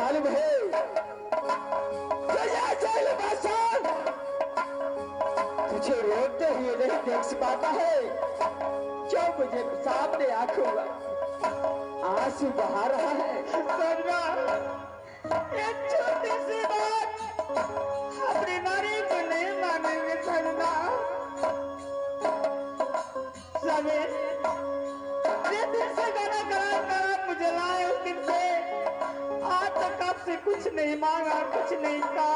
मालूम है बादशाह तुझे रोते हुए नहीं देख पाता है, जो मुझे सामने आंखों आंसू बहा रहा है। सजना, एक छोटी सी बात अपनी नारी को नहीं मानेंगे सजना। स्वामी, जिस दिन से गाना करा करा मुझे लाए उस दिन से आज तक आपसे कुछ नहीं मांगा, कुछ नहीं कहा।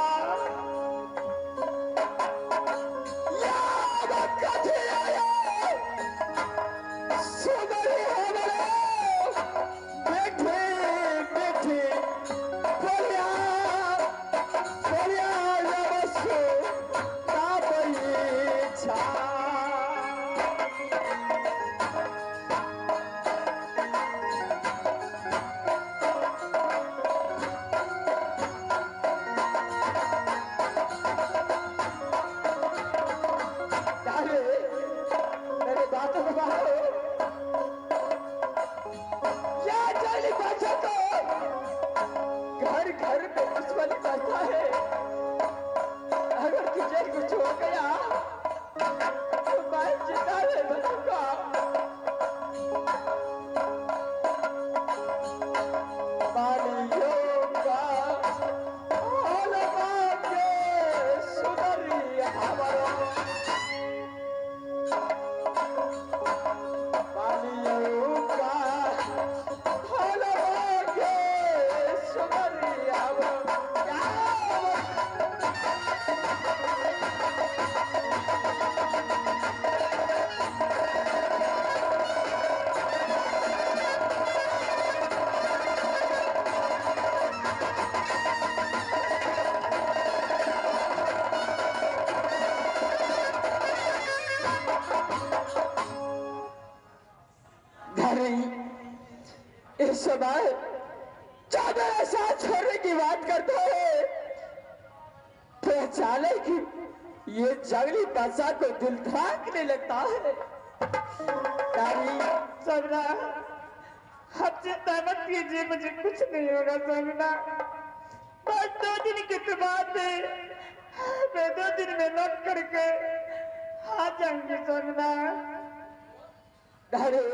इस समय जब मेरे साथ छोड़ने की बात करते हैं, पहचाने कि ये जंगली बादशाह को दिल धड़कने लगता है। सजना, आप चिंता मत कीजिए, मुझे कुछ नहीं होगा सजना। बस 2 दिन की तो बात है, मैं 2 दिन में लौट करके आ जाऊंगी सजना। अरे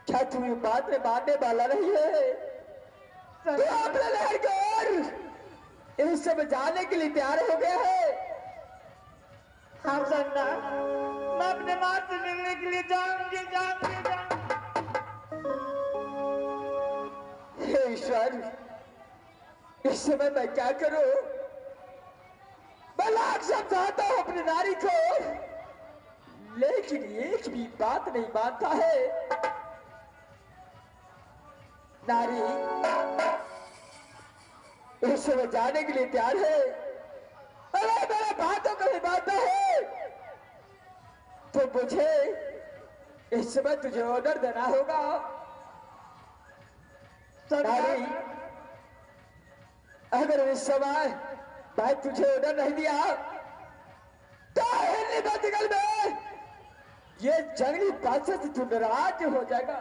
क्या तू ये बात में मानने वाला नहीं है? तू अपने लहर और इस सब जाने के लिए तैयार हो गया है। हाँ सजना, मैं अपने माँ से मिलने के लिए जाऊंगी, जाऊंगी, जाऊंगी। हे ईश्वर, इस समय मैं क्या करूं? मैं लाख समझाता हूं अपनी नारी को, लेकिन एक भी बात नहीं मानता है। नारी इस समय जाने के लिए तैयार है। अरे मेरे बातों को मानता है, तो मुझे इस समय तुझे ऑर्डर देना होगा। नारी, अगर इस समय भाई तुझे ऑर्डर नहीं दिया तो हिंदी में ये जंगली बादशाह से तू नाराज हो जाएगा।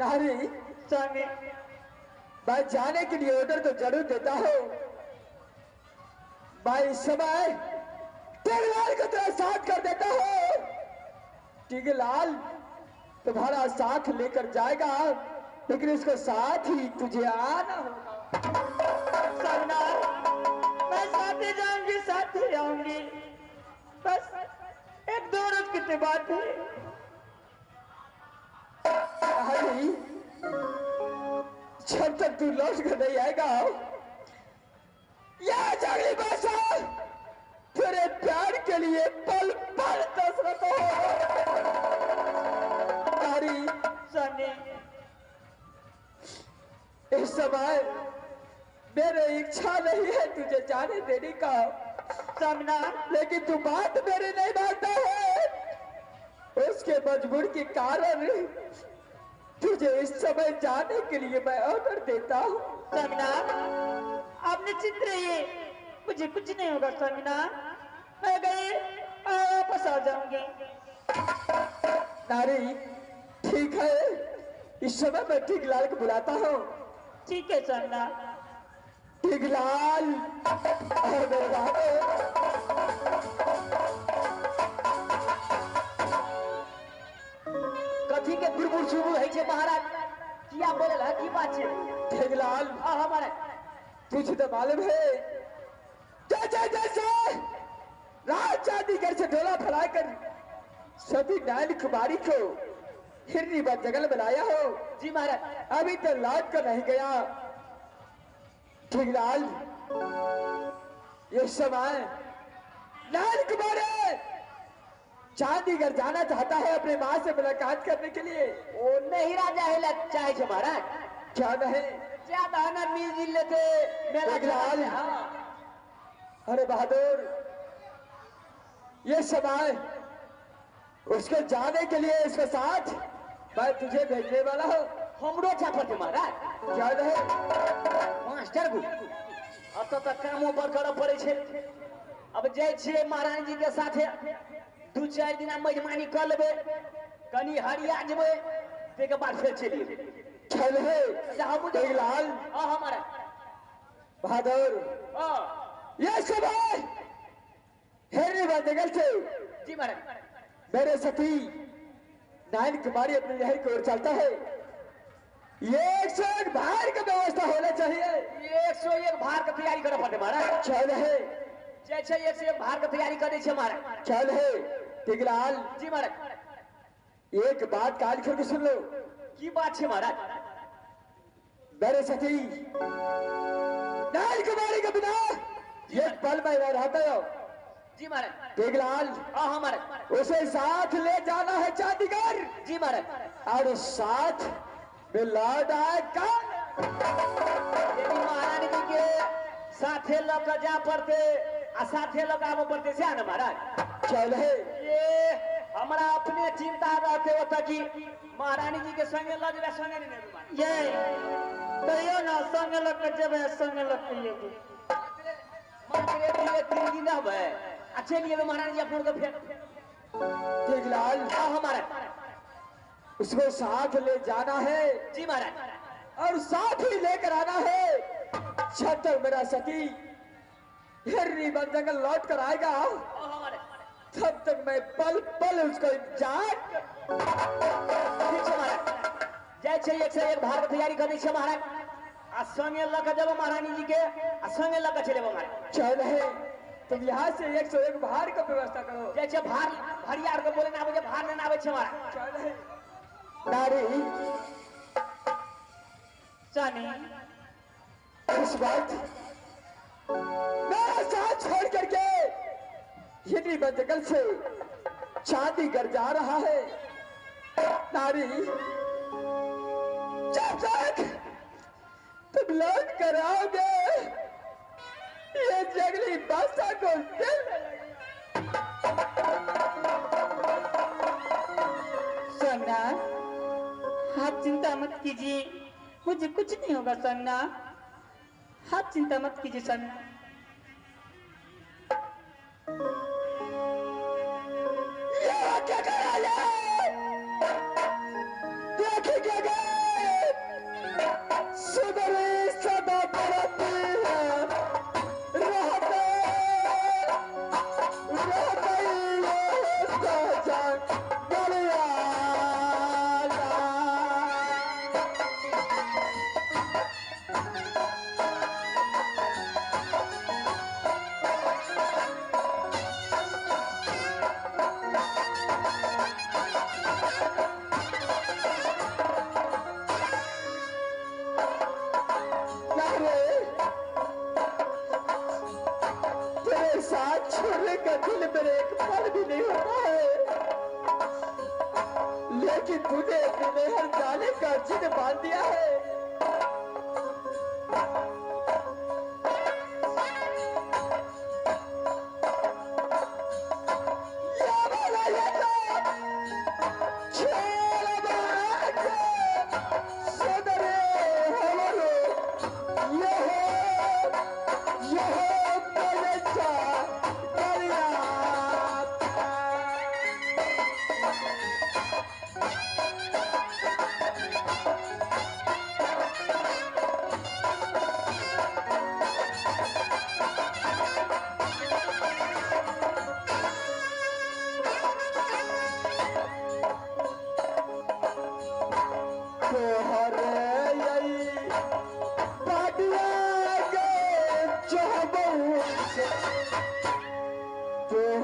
नारी स्वामी, मैं जाने के लिए ऑर्डर तो जरूर देता हूं। मैं इस समय टिगलाल को तेरा साथ कर देता हूं। टिगलाल तुम्हारा साथ लेकर जाएगा, लेकिन इसको साथ ही तुझे आना होगा। सजना, मैं साथ ही जाऊंगी, साथ ही आऊंगी। बस 1-2 रोज की तो बात है। जब तक तू लौट कर नहीं आएगा, यह जंगली बादशाह तेरे प्यार के लिए पल पल तरसता हो। नारी स्वामी, इस समय मेरे इच्छा नहीं है तुझे जाने देने का सामना, लेकिन तू बात मेरी नहीं मानता है। उसके मजबूर के कारण तुझे इस समय जाने के लिए मैं ऑर्डर देता हूँ। सामना, आप निश्चिंत रहिए, मुझे कुछ नहीं होगा स्वामीना। मैं गई और वापस आ जाऊंगी। नारी ठीक है, इस समय मैं टिकलाल को बुलाता हूँ। ठीक है स्वामीनाथ। टिकलाल मेरे बाबू। कथी के गुरबुर सुबुर है छे महाराज, किया बोलल है, की बात छे? टिकलाल हाँ हमारे तुझे तो मालूम है, जैसे जैसे राज चांदीगढ़ से डोला फैलाकर सती नायन कुमारी को हिरनी व जंगल बनाया हो। जी महाराज। अभी तो लौट कर नहीं गया। टिकलाल ये समय नायन कुमारी चांदीगढ़ जाना चाहता है अपने माँ से मुलाकात करने के लिए। ओ नहीं राजा है चाहे छे महाराज। क्या नहीं ज्यादा ना मिल जुल लेते मेला। टिकलाल अरे बहादुर, ये समय उसके जाने के लिए इसके साथ मैं तुझे भेजने वाला हूँ। हमरो जा पड़ते महाराज। क्या नहीं मास्टर गु अत तक कामो पर करऽ पड़े छे। अब जाय छियै महारानी जी के साथे 2-4 दिना मेजबानी कऽ लेबै, कनी हरिया जेबै, ताहिके बाद फेर चलि एबै। चल है टिकलाल। हाँ हमारा बहादुर हाँ ये समय हेरी जंगल से जी महाराज मेरे सती नायन कुमारी अपने नहर की ओर चलता है। ये 101 भार का व्यवस्था होना चाहिए। 101 भार के तैयारी करऽ पड़तै महाराज। चल है जे छै 101 भार के तैयारी करै छै महाराज। चल है टिकलाल। जी महाराज। एक बात कान खोल के सुन लो। की बात छै महाराज? मेरे सती नायन कुमारी के बिना एक पल में रहता हो। जी महाराज। टिकलाल हाँ महाराज उसे साथ ले जाना है चांदीगढ़। जी महाराज। और साथ में लौट आए कौन? महारानी जी के साथे लऽ के जा पड़ते आ साथे लऽ के आबऽ पड़ते सएह ने महाराज? चल है ये हमरा अपने चिंता रहते ओतऽ कि महारानी जी के संगे लऽ जेबै संगे नहि नेबै। ये कहियो ना संगे लऽ के जेबै संगे लऽ के एबै। मात्र 1-3 दिन रहबै आ चलि एबै महारानी जी अपनो के फेर। टिकलाल हाँ हमारा उसको साथ ले जाना है। जी महाराज। और साथ ही लेकर आना है। जब तक मेरा सती हिरनी वन जंगल लौट कर आएगा तब तक मैं पल पल उसको इंतजार। ठीक छै महाराज, जाइ छै 101 भार के तैयारी करै छै महाराज आ संगे लऽ के जेबै महारानी जी के आ संगे लऽ के चलि एबै महाराज। चल है तुम यहाँ से 101 भार का व्यवस्था करो। जाइ छै भार भरियार के बोले ना आबै छै, भार लेने आबै छै महाराज। चल है नारी स्वामी इस बात मेरा साथ छोड़ करके हिरनी वन जंगल से चांदीगढ़ जा रहा है। नारी जब तक तुम लौट कर आओगे ये जंगली बादशाह को दिल में लगेगा। स्वामीनाथ आप चिंता मत कीजिए, मुझे कुछ नहीं होगा स्वामीनाथ, आप चिंता मत कीजिए स्वामीनाथ। ये क्या करा ये? देख क्या गए सुंदरी सदा परती है रहते रहते ये सजा गलिया। तेरे साथ छोड़ने का दिल मेरे एक पल भी नहीं होता है, लेकिन तूने अपने हर जाने का जिद बांध दिया है। ये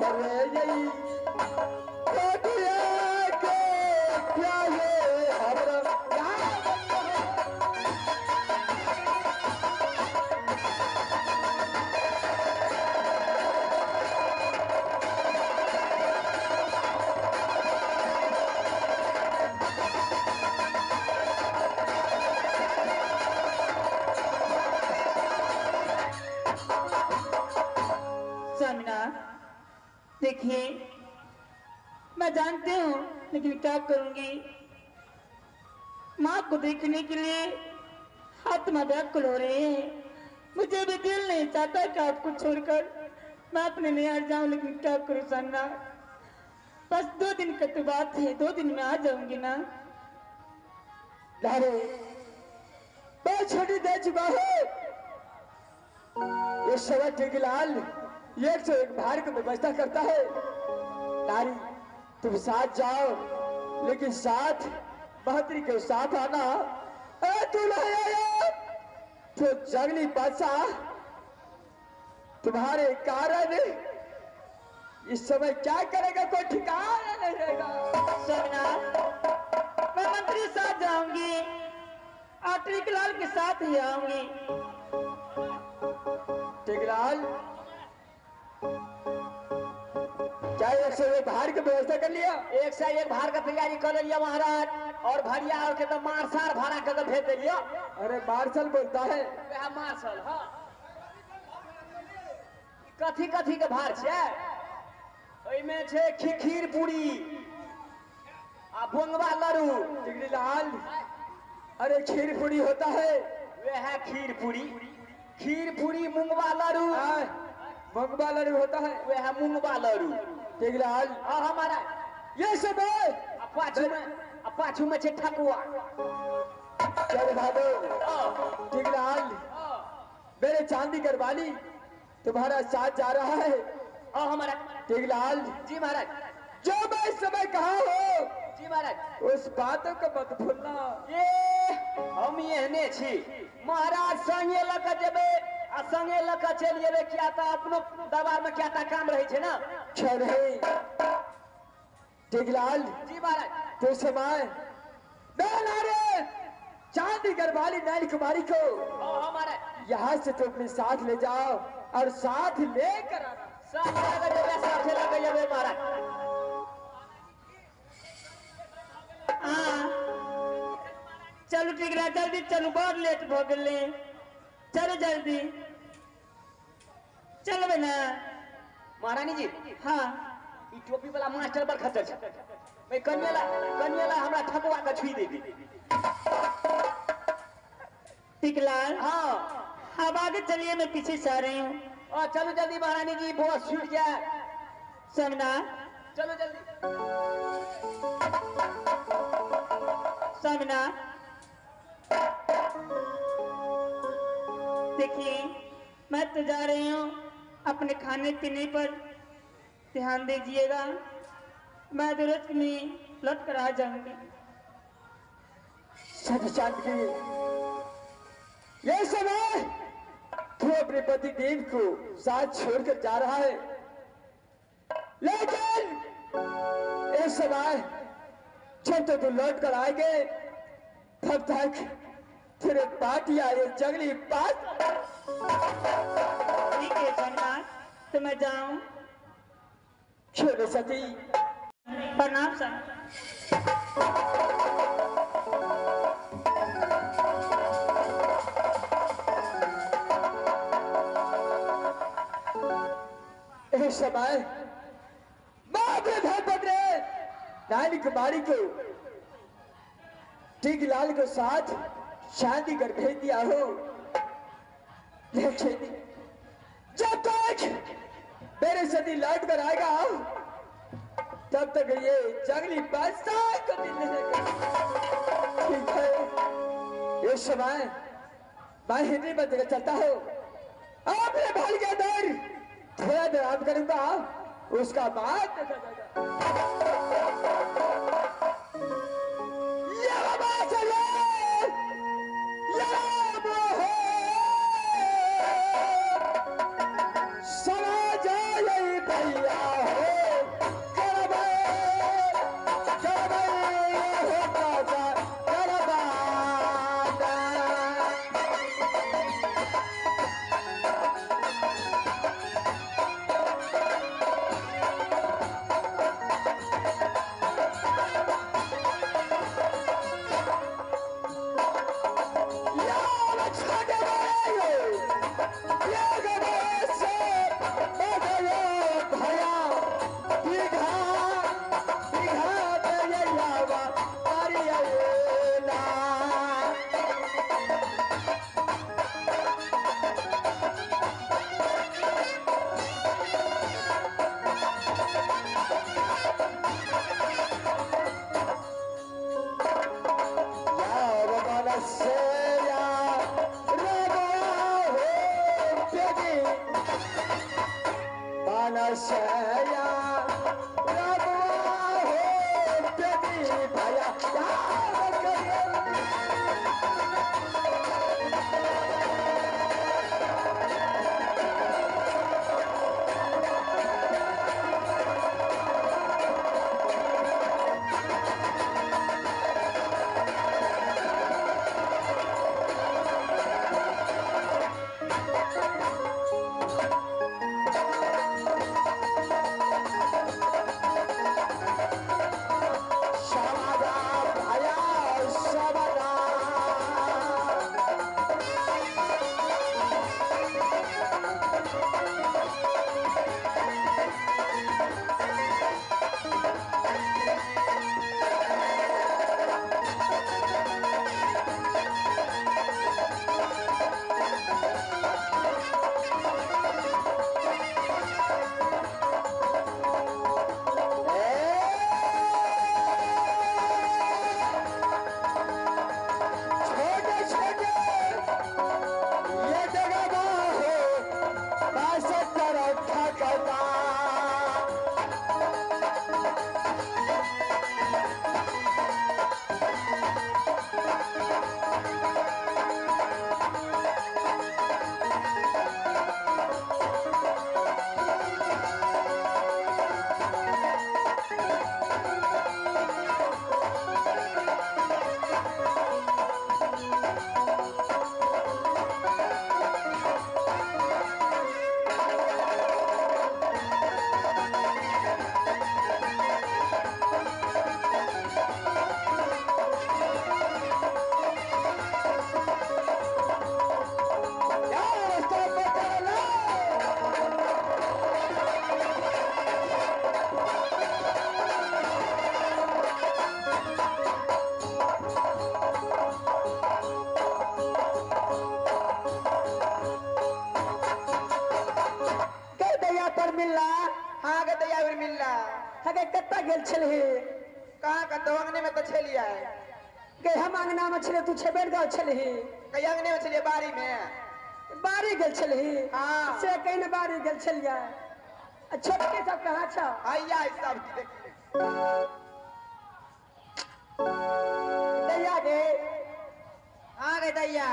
भरे यही कोठिया के प्याले हमरा देखिए मैं जानती हूँ, लेकिन क्या करूँगी। माँ को देखने के लिए आत्मा व्याकुल हो रही है। मुझे भी दिल नहीं चाहता कि आपको छोड़कर मैं अपने निहार जाऊं, लेकिन क्या करूँ सन्ना, बस 2 दिन का तो बात है, 2 दिन में आ जाऊंगी ना। अरे मैं छुट्टी दे चुका हूँ। ये सवा टिकलाल 101 भार को व्यवस्था करता है। नारी तुम साथ जाओ, लेकिन साथ बहतरी के साथ आना। ए दुल्हा तो जंगली बादशाह तुम्हारे कारण इस समय क्या करेगा कोई ठिकाना नहीं रहेगा। सोना मैं मंत्री साथ जाऊंगी और टिकलाल के साथ ही आऊंगी। टिकलाल क्या 101 भार की व्यवस्था कर लिया? 101 भार का तैयारी कर लिया महाराज, और भरिया और के तो मार्शल भाड़ा कर भेज दिया। अरे मार्शल बोलता है मार्शल। हाँ कथी कथी के भार छे? ओइमे छे खीर पूरी आ बोंगवा लड़ू। टिकलाल अरे खीर पूरी होता है? वह खीर पूरी, खीर पूरी मुंगवा लड़ू। मुंगवा लड़ू होता है? वह मुंगवा लड़ू। टिकलाल हाँ हमारा ये सब है। पाछू में छे ठकुआ। चल भागो। टिकलाल मेरे चांदी करवाली तुम्हारा साथ जा रहा है। हाँ हमारा। टिकलाल जी महाराज, जो मैं इस समय कहा हो जी महाराज, उस बातों को मत भूलना। ये हम एहने छी महाराज, संगे लऽ के जेबै आ संगे लऽ के चलि जेबै, किया तऽ अपनो दरबार में क्या काम रहै छै ना। टिकलाल जी महाराज, तो समय चांदी गरबाली नैन कुमारी को यहाँ से तुम अपने साथ ले जाओ और साथ लेकर आना। साथ लऽ जेबै, साथे लऽ के जेबै महाराज। हाँ चलू टिकला जल्दी चलू, बहुत लेट भ गेलै, चलो जल्दी चलबै ना महारानी जी। हाँ ई टोपी वाला मास्टर बड़ खतर छै, भाई कनियाला कनियाला हमरा ठकुआ के छुई देती। टिकलाल हाँ अब आगे चलिए, मैं पीछे से आ रही हूँ। और चलो जल्दी महारानी जी, बस छूट जाए। समना चलो जल्दी। समना देखिए मैं तो जा रही हूँ, अपने खाने पीने पर ध्यान दीजिएगा, मैं दुरुस्त में लौट कर आ जाऊंगी। ये समय तू अपने पति देव को साथ छोड़कर जा रहा है, लेकिन इस समय जब तक तू लौट कर आएंगे तब तक तेरे पाटिया ये जंगली पास। ठीक है सन्ना, तो मैं जाऊं। छोड़ो सती। प्रणाम सर। इस समय मैं अपने धर्मपत्नी नानी कुमारी को टिकलाल के साथ शादी कर भेज दिया हो, लेकिन जब तक मेरे सती लौट कर आएगा तब तक ये जंगली बादशाह को मिलने लगा। ठीक है, ये समय मैं हिंदी में चलता हूँ, अपने भाई के अंदर थोड़ा देर आराम करूंगा, उसका बाद देखा जाएगा। भैया। बानसया रवा हो तेरी बानसया रवा हो तेरी भया याद करिए। कत्ता गेल छलही? कहाँ कतौ अंगने में तो छलियै। गे हम अंगना में छलियै, तू छेबेर गाँव छलही। कहीं अंगने में छलियै, बाड़ी में। बाड़ी गेल छलही? हाँ। से कहीं ने बाड़ी गेल छलियै। आ छोटकी सब कहाँ छौ? हैया सब दैया गे। हाँ गे दैया।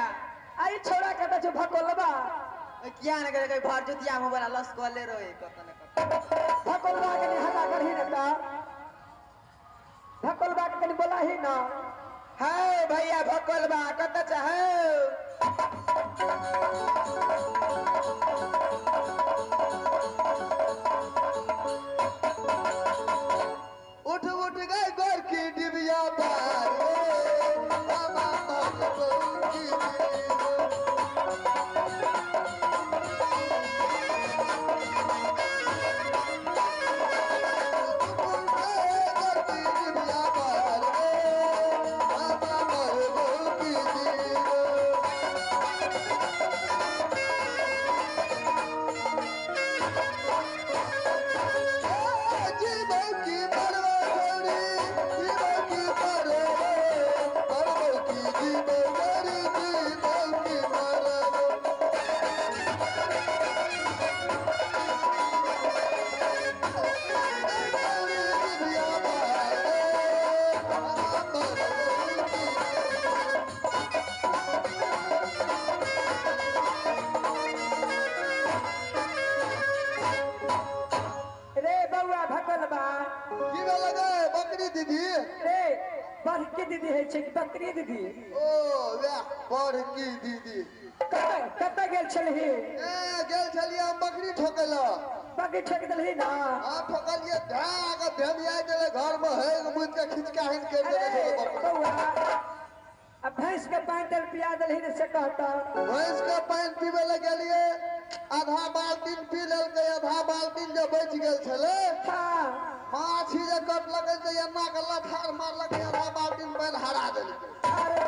आई छोरा कतऽ छौ भकोलबा? किया ने करे भर जुतिया में बड़ा लस कले रहे कत ने कत। भकोलबा के हल्ला करही ने त, भकोलबा के कनी बोलाही ना। है भैया भकोलबा कत चाहे? उठ उठ गए गोरकी डिबिया पार बाबा की। बड़की दीदी है छै बकरी दीदी? ओ वाह बड़की दीदी। कतऽ गेल छलही? ए गेल छलियै हम बकरी ठोकै लए। बकरी ठोक देलही ना? हां ठोकलियै, ढाक भेमिया गेलै घर में, हे मुद के खिचका हिन कर देले छै बकरी। बौआ आ भैंस के पानि देल पिया देलही ने से कहता? भैंस के पानि पीबै लए गेलियै, आधा बाल्टीन पी लेलकै, आधा बाल्टीन जे बचि गेल छलै। हां माछी जे कटलकै तऽ एना के लथार मारलकै, आधा बाल्टीन पानि हरा देलकै। अरे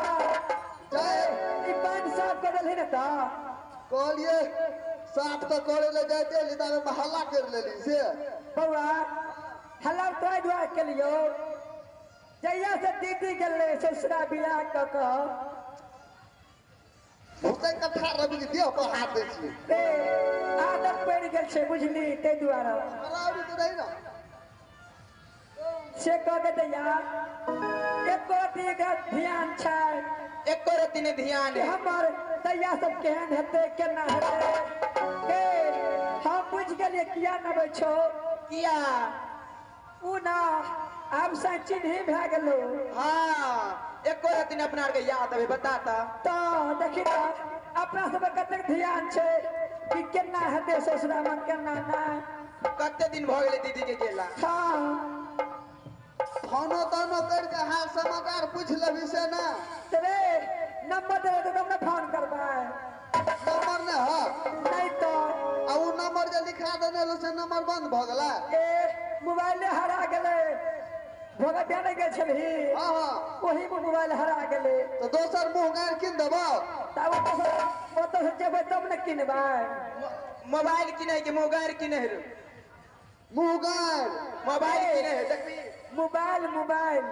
जय ई पानि साफ कर देलही ने त? कहलियै साफ तऽ करे लए जाइते रही, ताबे हल्ला करि लेली से। बौआ हल्ला तोरा दुआरे केलियौ, जहिया से दीदी गेलै ससुरा बियाह कऽ कऽ के ठाड़ रहबी कि देह पर हाथ दै छियै? ए आदत पड़ि गेल छै बुझली, ताहि दुआरे। बराबरी तऽ रही ना। से कह के दैया एको रत्ती के ध्यान छै? एको रत्ती नहि ध्यान कि है। हमर दैया सब केहन हेतै केना हेतै? के हम बुझि गेलियै किया नबै छौ। किया? उ ना आब से चिन्ही भए गेलो। हाँ, एको रत्ती नहि अपना आरके याद अबै, बता तऽ। तऽ देखी तऽ अपना सबके कतेक ध्यान छै कि केना हेतै ससुरामे केना नहि। कते दिन भऽ गेलै दीदी के गेला। हाँ, फोनो तोनो करके हाल समाचार पूछ लेबी से ना? तऽ रे नंबर देबै तऽ तब ने फोन करबै। नंबर नहि हँ? नहि तऽ। आ उ नंबर जे लिखा देने रहौ से नंबर बंद भऽ गेलै? ए मोबाइले हरा गेलै, भोगटिया नहि गेल छलही? हाँ हाँ। ओही मे मोबाइल हरा गेलै। तऽ दोसर मुँह गारि कीन देबौ। तऽ ओतऽ से जेबै तब ने किनबै। मोबाइल किनै के मोबाइल किनै है रे? मुँह गारि। मोबाइल किनै है, देखबी। मोबाइल मोबाइल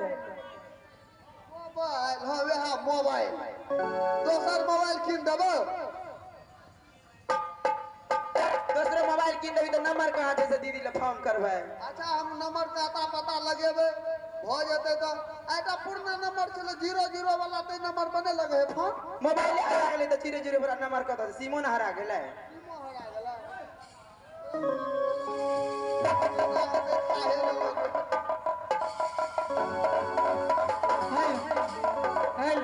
मोबाइल, हाँ वएह मोबाइल, दोसर मोबाइल कीन देबौ। दोसरो मोबाइल कीन देबी तऽ नंबर कहाँ छै से दीदी लए फोन करबै? अच्छा, हम नंबर के अता पता लगेबै, भऽ जेतै तऽ। एकटा पुरना नंबर छलै 00 वाला, ताहि नंबर पर नहि लगे है फोन। मोबाइल हरा गेलै तऽ 00 वाला नंबर कतऽ से? सिमो ने हरा गेलै। सिमो हरा गेलै। हेलो हेलो,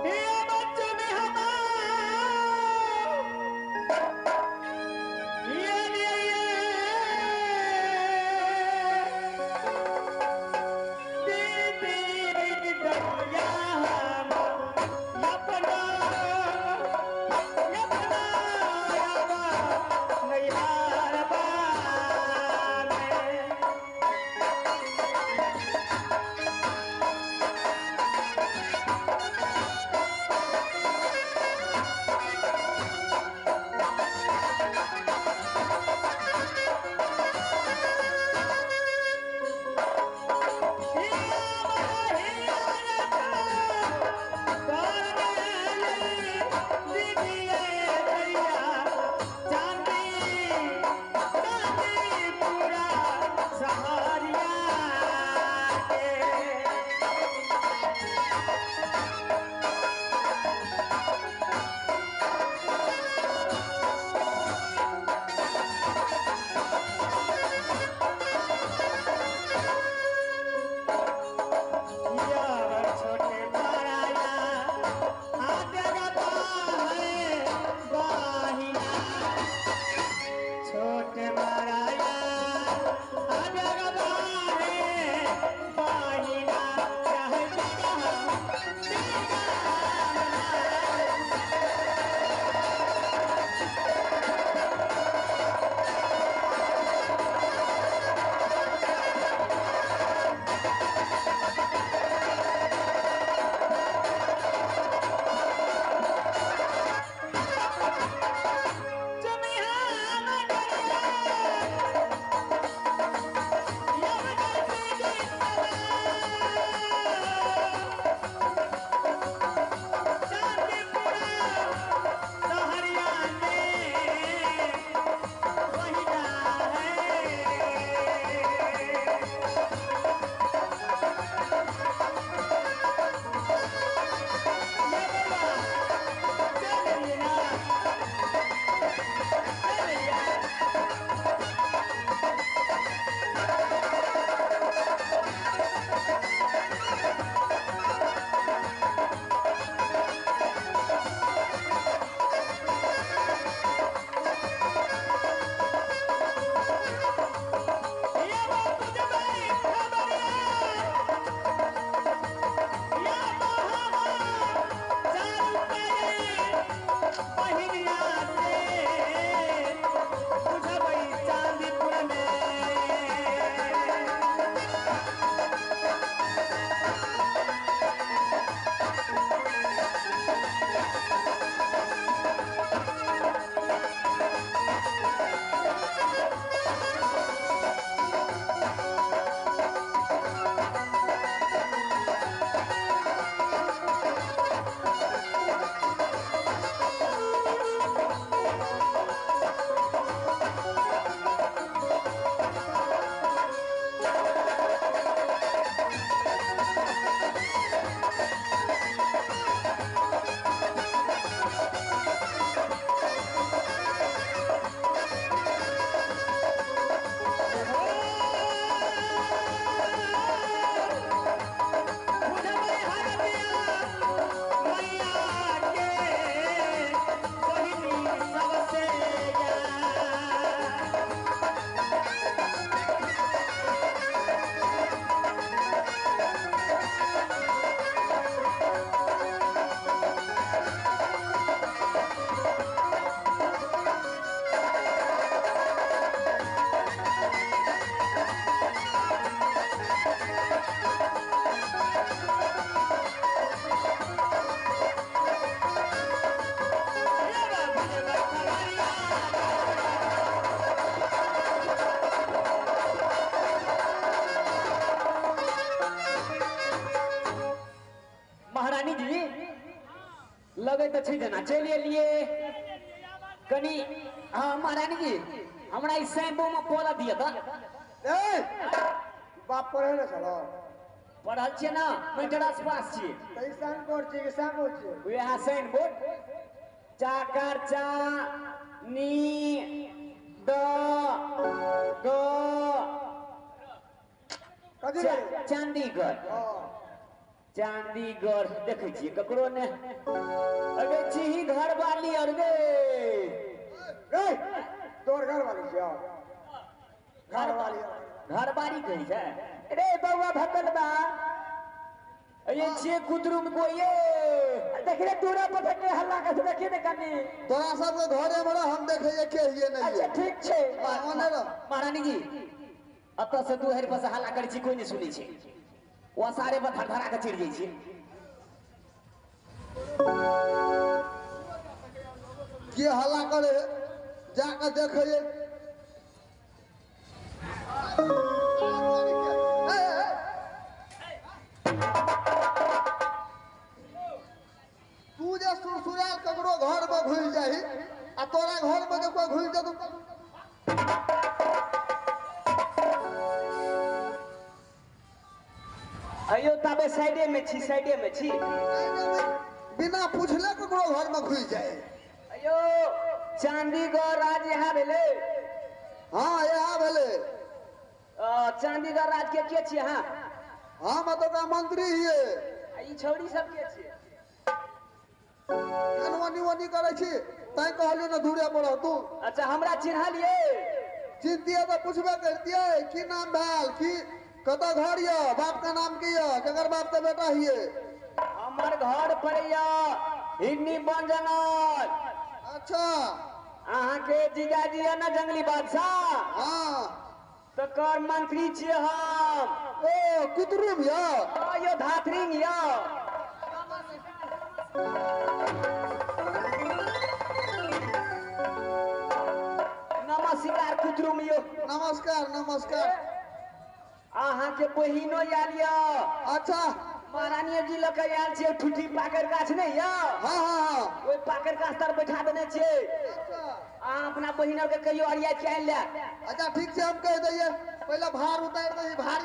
ये बच्चन हमार, ये ये ये दीदी दया हम अपना अपना आवा नैहार बाने। लगे तऽ छै जेना चलि एलियै कनी। हाँ महारानी जी हमरा ई शैम्पू में पलऽ दिअ तऽ। ए बाप पढ़े ने छलो? पढ़ल छियै ना, मेट्रस पास छियै। तऽ ई साइन बोर्ड छियै कि शैम्पू छियै? वएह साइन बोर्ड चाकर चा नी द ग कथी भेलै? चंडीगढ़। हँ चंडीगढ़ देखै छियै ककरो ने। अगे छी घर वाली और गे। रे तोर घर वाली छियौ? घर वाली घरवाली कहै छै। रे बौआ भटल बा ये छियै कुतरुम को ये। देख रे दूरा पर के हल्ला कर देखी ने कनी। तोरा सबके घरे में रह, हम देखै के हिये नहीं। अच्छा ठीक छै। ओने रह। महारानी जी अतऽ से दुहरि पर से हल्ला करै छी कोई नहीं सुनै छै। ओ सारे पर धरधरा के चढ़ि जाइ छै। के हल्ला करे है जाके देखे। तू जे सुरसुराल ककरो घर में घुसि जाही आ तोरा घर में जे कोई घुसि जेतौ। अयो ताबे साइडे में छी, साइडे में छी। बिना पूछले ककरो घर में घुसि जाए। अयो चंडीगढ़ राज यहाँ भेलै? हाँ यहाँ भेलै। चंडीगढ़ राज के छियै अहाँ? हम एतुका मंत्री हियै। ई छौड़ी सब के छियै? ओनी ओनी करै छी तैं कहलियै ने दूरे पर रह तू। अच्छा हमरा चिन्हलियै? चिन्हतियै तऽ पुछबे करतियै की नाम भेल, की कतऽ घर यऽ, बाप के नाम की यऽ, केकर बाप के बेटा हियै? हमर घर पर यऽ हिन्नी बन जंगल। अच्छा अहाँके जीजाजी यऽ ने जंगली बादशाह? हाँ तकर मंत्री छियै हम। ओ कुतरुम यऽ? यो धातरिंग यऽ। नमस्कार कुतरुम यो। नमस्कार नमस्कार। अहाँके बहिनो आयल यऽ। अच्छा महारानी जी लऽ के आयल छियै। ठुठी पाकड़ गाछ नहि यऽ? हाँ हाँ हाँ ओहि पाकड़ गाछ तर बैठा देने छियै। अहाँ अपना बहिन आरके कहियो अरिया के आनि ले। अच्छा ठीक छै हम कहि दैयै। पहिले भार उतारि दही भार।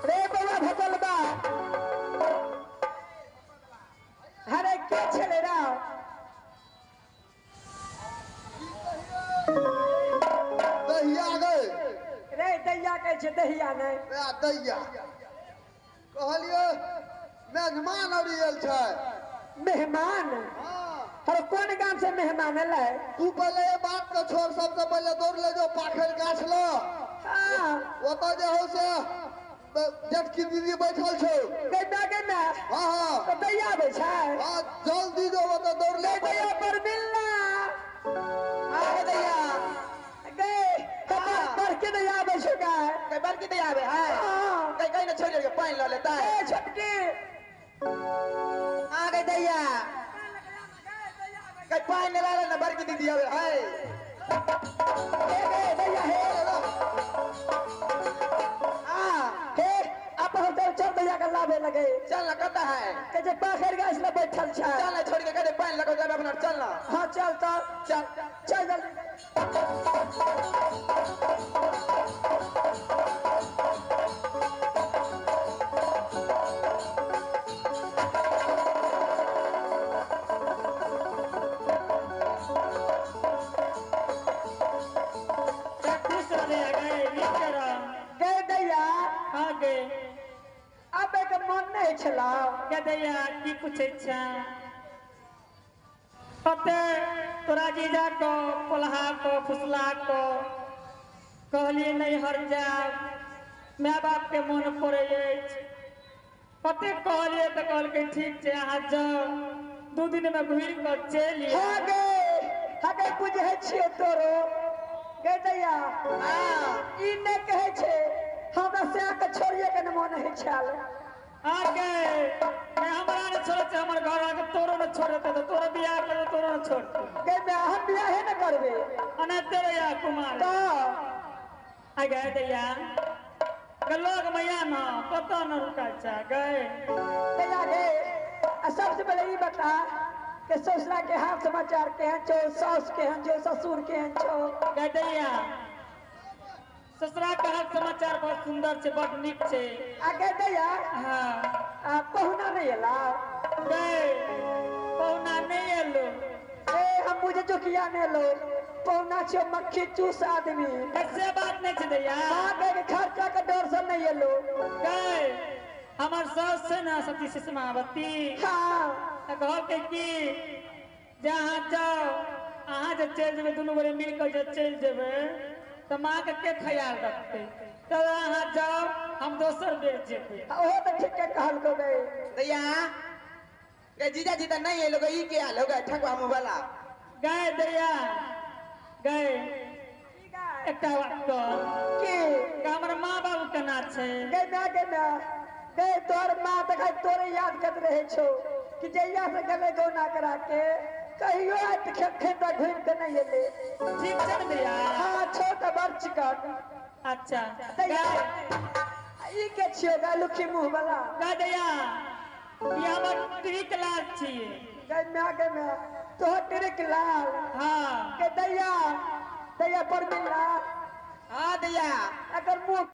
रे बौआ भटल बा अरे के छलै रा? दहिया गए रे दैया कहै छै दहिया नहि। रे दैया कहलियै मेजमान अरी आयल छै। मेहमान? हाँ अरे कोन गाम से मेहमान एलै? तू पहिले ये बात के छोड़, सबसे पहिले दौड़ ले जो पाखर गाछ ल। हाँ ओतऽ जे हौ से जेठकी दीदी बैठल छौ। गै गे ना। हाँ हाँ तऽ दैया आबै छै? हाँ जल्दी जो ओतऽ दौड़ ले। दैया पर मिलना आ दैया गे बड़के दैया आबै छै गे। बड़की दैया आबै है? हाँ कहीं कहीं ना छोड़ि के पानि लऽ लेतै। ए छोटकी आ गई दैया कहीं पानि लऽ ले ना बड़की दीदी आबै है। हे गे दैया हे हाँ हे आप हम चल चल दैया के लाबे लगे। चल ना कतऽ है? के जे पाखर गाछ लग बैठल छै। चल ना छोड़ के कहे पानि लऽ के जाबे अपना। चल ना। हाँ चल तऽ चल चल जल्दी। खुश रह गए नीक रह। गे दैया हाँ गे। अब एक मन नहीं छला। गे दैया की पूछै छै? कते तोरा जीजा को पोलहा को फुसला को कहलियै नैहर जायब, my बाप के मन पड़ै अछि। कते कहलियै तऽ कहलकै ठीक छै अहाँ जाउ, 2 दिन में घुरि कऽ चलि हाँ आयब। गे हाँ गे बुझै छियै तोरो। गे दैया ई नहि कहै छै हमरा से के छोड़िए के मन होइ छल। हाँ गे नहीं हमरा नहि छोड़ै छै, हमर घर आके तोरो नहि छोड़तै तऽ तोरो बियाह करबै तोरो नहि छोड़तै। गे मैं हम बियाहे नहि करबै। अनैते रहिया कुमार। तऽ आ गे दैया लोग मैया न कतऽ न रुकाय छै गए। दैया गे, आ सबसे पहले ई बता कि ससुरा के हाल समाचार केहन छौ, सास केहन छौ, ससुर केहन छौ? गए दैया, ससुरा के हाल समाचार बहुत सुंदर छै, बड नीक छै। आ गे दैया, हाँ। आ पहुना नहीं एला? गए पहुना नहीं एलो। ए हम बुझे जो किया नहीं एलो, पहुना छो मक्खी चूस आदमी। ऐसे बात नहीं छै दैया। हाँ गए के खर्चा के डर से नहीं एलो। गए हमर सास छै ना सती सुषमावती। हाँ। तऽ कहलकै कि जे अहाँ जाउ, अहाँ जे चलि जेबै दुनू गोरे मिल कऽ जे चलि जेबै तऽ माँ के के ख्याल रखतै, तऽ अहाँ जाउ हम दोसर बेर जेबै। ओहो तऽ ठीके कहलको गए। दैया गे जीजाजी तऽ नहीं एलो गे, ई के आलो गे ठकुआ मुँह वाला? गए दैया गए, एकटा बात कह की? हमर माँ बाबू केना छै? गए माय, गए माय, गए तोहर माँ तऽ खाली तोरे याद करत रहे छौ कि जहिया से गेलै गौना करा के कहियो आइ खेत घुमि के नहीं एलै। ठीक छै ने दैया? हाँ छौ तऽ बड़ चिकन। अच्छा। दैया ई के छियौ गए लुखी मुँह वाला? गए दैया ई हमर ट्रिक लाल छियै। गए माय, गए माय, तोहर ट्रिक लाल? हाँ। के दैया, दैया पर मिलला? हाँ दैया। एकर मुँह